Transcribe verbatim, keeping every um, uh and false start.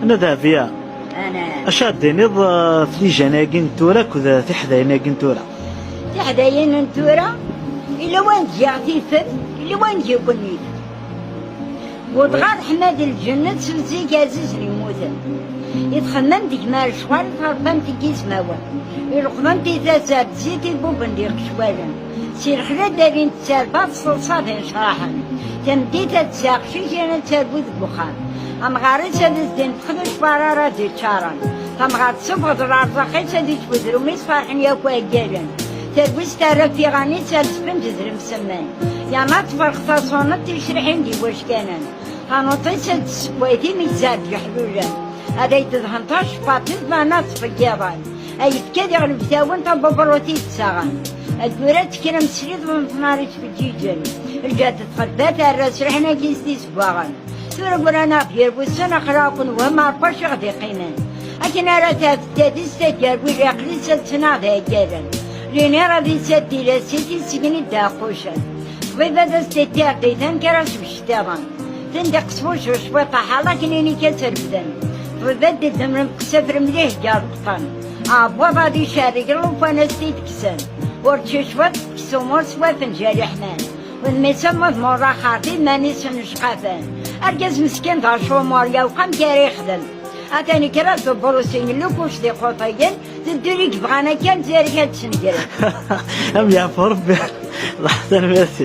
Ana Dahbiya, acu ad d-tiniḍ, eh, f lijan-agi n tura akked, eh, tiḥdayin-agi n tura? Tiḥdayin n tura, illa wanda giɣ tifet, illa wanda giɣ nnif. Wwḍeɣ ɣer ḥma d lǧennet s zik ɛzizen yemmuten. I txemmem deg-m ar lecɣal, tṛebbamt deg yizmawen. I leqḍemt i tazart zik i buben d iqecwalen. Si lexla d-alin ttarba tseḍsa d inecraḥen. Tameddit ad tseɣ cici ad terbu deg uxxam. Amɣar-is ad as-d-ineṭq d lecbar ara d-iččaren. Tamɣart tessufeɣ-d lerẓaq-is ad iǧbed rumi-s ferḥen yakk waggalen. Terwist terra tiɣan-is ar sfenǧ d lemsemman. Yerna tferq taṣuneḍ ticriḥin d iwackanen. Tanuṭ-is ad d-tessewway timegzar d yeḥlulan. Ad ay-d-dhen taceffaṭ-is ma ad tfeggiḍen. Ayefk ad iɣleb tawent abubrut i yettaɣen. Ayyur ad tekrem srid n tnarit feǧǧiǧen. Lǧehd txeddat ar asriḥen-agi s tiseggaɣen. Tura gur-aneɣ-d gar wussan aql-aɣ-ken wehma ɣef wacu i ɣ-d-iqqimen. Akken ara tafet tadist ad yerwi lɛeql-is ad ttnaɣ d aggalen. Lini rad-is ad d-ilas i tisegni d aɛqucen. Ṭbib ad as-d-ittiɣ di tanka ara s-wcettiḍen. Tin d-iqesbuc u cwiṭ aḥal akken inik ad trebden. Ṭbib ad d-iddem lemqesafr mliḥ gar leqṭen. Aɛebbuḍ ad icerreg llufan ad s-t-id-kksen. Ur čči cwiṭ tekkes umur s wafenǧal iḥman. Udem-is am udmur axerṭi iman-is necqafen. Argaz meskin d acumur yewq amek ara yexdem. Atan kra d uburusin lukuc d iquṭiyen d dduri yebɣan akka lezzayer ad d-snegren. Am yeɛfu Rebbi. Laḥ tanmirt.